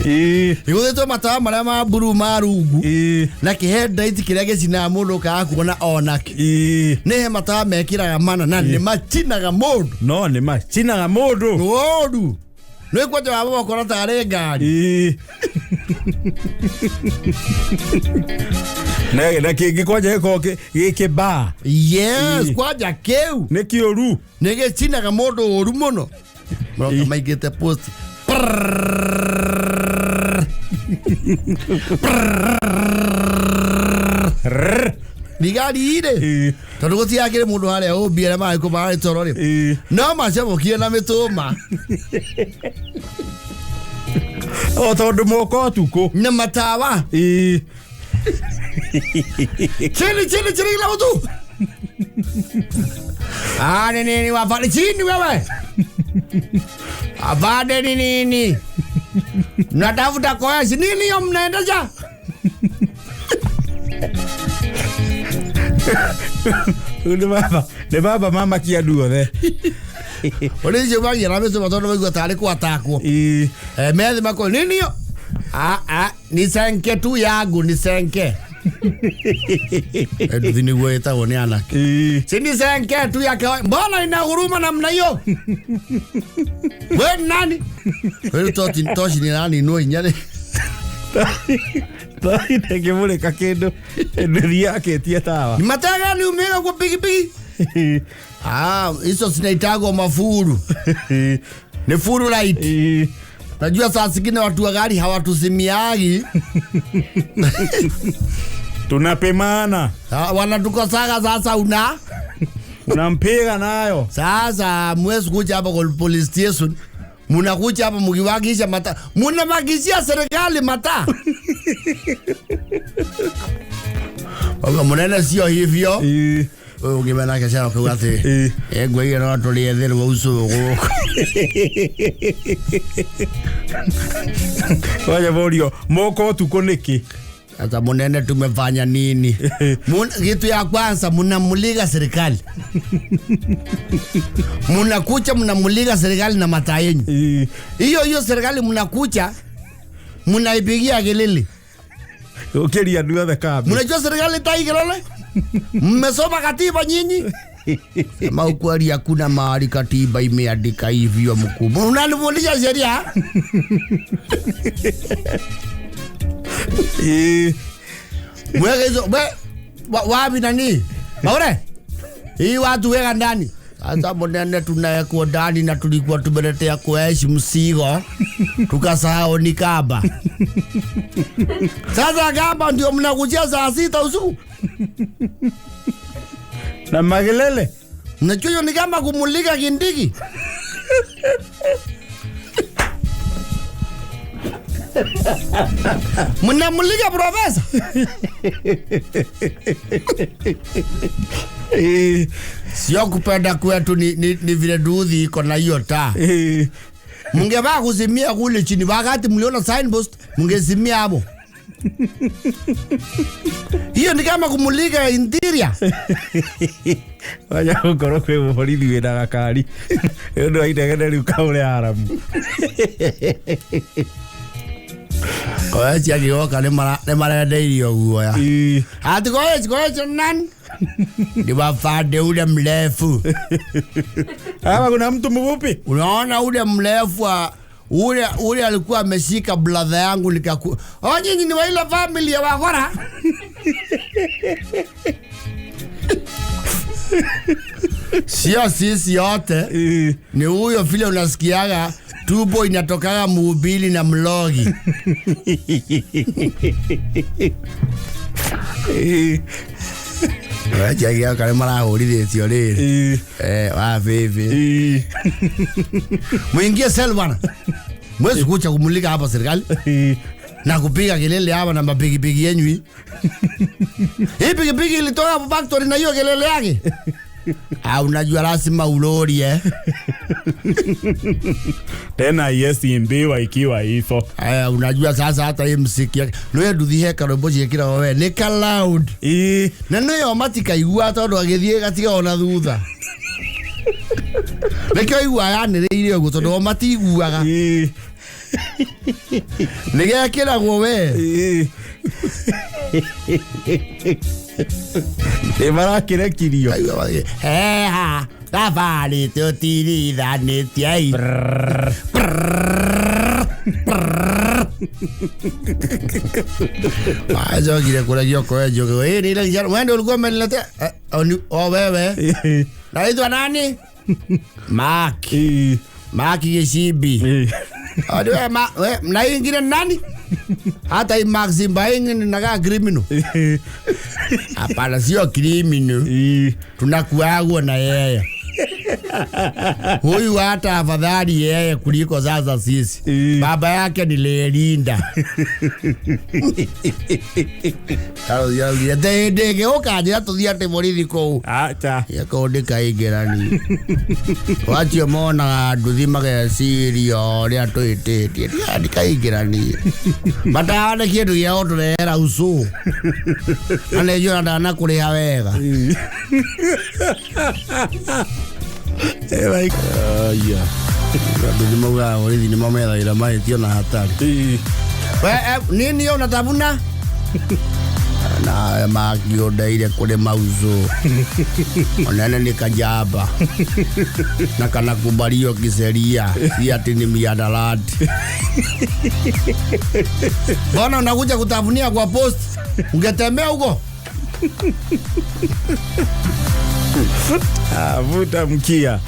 Ĩĩ. Igũthĩtwo matawa marĩa ma mburu ma rungu Ĩĩ. na kĩheadlight kĩrĩa gĩcinaga mũndũ ũkaga kuona onake. Ĩĩ. Nĩ he matawa mekĩraga mana na nĩ macinaga mũndũ. No nĩ macinaga mũndũ. Ũru nĩ kwanja wa gũkora tarĩ ngari. Ĩĩ. Na kĩngĩ kwanja gĩkorwo gĩkĩmbaa. Yes. Ĩĩ. Kwanja kĩu Nĩ kĩũru. nĩ gĩcinaga mũndũ ũru mũno maroka maingĩte post. Thigari rĩ Ĩĩ. tondũ gũtiakĩrĩ mũndũ harĩa ũmbi arĩa marĩ marĩ toro rĩ Ĩĩ. no macemũkire na mĩtũma. O tondũ moka ũtukũ. Na matawa. Ĩĩ. Chini chini chini kila mtu. Ah, ni nini wafanye chini wewe? Afande ni nini? Mnatafuta koesi nini hiyo mnaendesha? Rĩu nĩ baba, nĩ baba mamakia andũ othe. Ũrĩ icio magia na mĩcũma tondũ maigua tarĩ kwatakwo. Ĩĩ. Eh, methi mako nini hiyo? Ah, ah, ni senke tu yangu ni senke. Nduthi nĩguo ĩtagwo nĩ anake. Ĩĩ. Si ni senke tu ya kawaida. Mbona ina huruma namna hiyo? Wewe ni nani? Wewe tochi tochi ni nani no hinya ni. Toci ndĩngĩmũrĩka kĩndũ, nduthi yakĩtie tawa. Ni mataa gani umeweka kwa pikipiki? Ah, hizo zinaitagwa mafuru. Ni furu light. Ĩĩ. Najua saa zingine watu wa gari hawatuzimiagi. Tunapimana. Ah, wanatukosaga sasa una Unampiga nayo. Sasa mwezi kuja hapa kwa police station, munakuja hapa mkiwakisha mata, munawakishia serikali mata. Baba munene sio hivyo. Ĩĩ. Wewe ungimena kesha ukiuga ati Ĩĩ. eh ngwaiga no tulietherwo ucũgũ. Waja borio moka ũtukũ nĩkĩ? Sasa munene tumefanya nini? Kitu ya kwanza munamulika serikali. Munakucha mnamulika serikali na mataa yenyu. Ĩĩ. Hiyo hiyo serikali mnakucha mnaipigia kelele. Gũkĩria andũ othe kambi. Mnajua serikali tai kelele? Mmesoma katiba nyinyi? Sema ukweli hakuna mahali katiba imeandika hivyo mkubwa. Unanifundisha sheria? Ĩĩ. Mweke hizo we wapi nani? Maure? Hii watu weka ndani. Sasa munene tunawekwa ndani na tulikuwa tumeletea kuishi msigo. Tukasahau ni kamba. Sasa kamba ndio mnakujia saa 6 usiku. Na magelele. Mnajua hiyo ni kama kumulika kindiki. Mnamulika profesa. Ĩĩ. Sio kupenda kwetu ni vile duthi iko na hiyo taa. Ĩĩ. Mungevaa kuzimia kule chini wakati mliona signpost mungezimia hapo. Hiyo ni kama kumulika interior. Waja gũkorwo kwĩ mũborithi wĩna gakari nĩ ũndũ wa inegene rĩu kaũre aramu. Koechi agĩoka nĩ marendeirio guoya. Ĩĩ. Ati Koechi, Koechi ni nani? Ni wafande ule mrefu. Hapa kuna mtu mfupi. Unaona ule mrefu ule alikuwa ameshika brother yangu nikaku. Oh, nyinyi ni wa ile family ya Wakora. Sio sisi yote. Ĩĩ. Ni huyo vile unasikiaga tubo inatokaga mhubiri na mlogi. Ĩĩ. Wachagia kare marahũrithĩtio rĩrĩ. Ĩĩ. Eh, wa vipi? Ĩĩ. Muingie sel bwana. Mwezi kucha kumulika hapa serikali Ĩĩ. na kupiga kelele hapa na mapikipiki yenyu hii. Hii pikipiki ilitoka hapo factory na hiyo kelele yake. Ah, unajua lazima ulori eh. Tena yesimbiwa ikiwa hivyo. Aya, unajua sasa hata hii msiki yake. Nĩwe nduthi he karwĩmbo ciĩkĩragwo we nĩ ka loud. Ĩĩ. Na nĩyo matikaigua tondũ agĩthiĩ gatiga ona thutha. Nĩkĩo aigua yanĩrĩire ũguo tondũ o matiguaga. Ĩĩ. Nĩgekĩragwo we. Ĩĩ. Nĩ marakĩrekirio. Aigua mathiĩ, heha thabarĩ tũtirithanĩtie ai. Acokire kũregio kwenjwo ĩ nĩ ile kijana wewe ndio ulikuwa umeniletea. Eh, o wewe. Ĩĩ. Naitwa nani? Mark. Ĩĩ. Mark Gicimbi. Ĩĩ. Odi we ma we na hii ingine ni nani? Hata hii Mark Simba hii ingine inakaa criminal. Ĩĩ. Hapana, sio criminal. Ĩĩ. Tunakuagwo na yeye. Huyu hata afadhali yeye kuliko sasa sisi. Baba yake ni Lelinda. Ndege ũkanjĩra tũthiĩ atĩ borithi kũu. Acha. Kũu ndĩkaingĩrani. Wacio monaga nduthi mageciria ũrĩa twĩtĩtie. Ndikaingĩrani. Matawa nĩ kĩndũ gĩa gũtũrehera ucũ. Na nĩ njũra ndanakũrĩha wega. Aya. Nduthi maugaga borithi nĩ mamethagĩra mahĩtio na hatari. We, nini unatafuna? Na makiũndeire kũrĩ mauzo onene nĩ kajamba na kana kubalio kiseria si ati ni miadarati. Mbona unakuja kutafunia kwa post? Ungetembea huko? Ah, vuta mkia.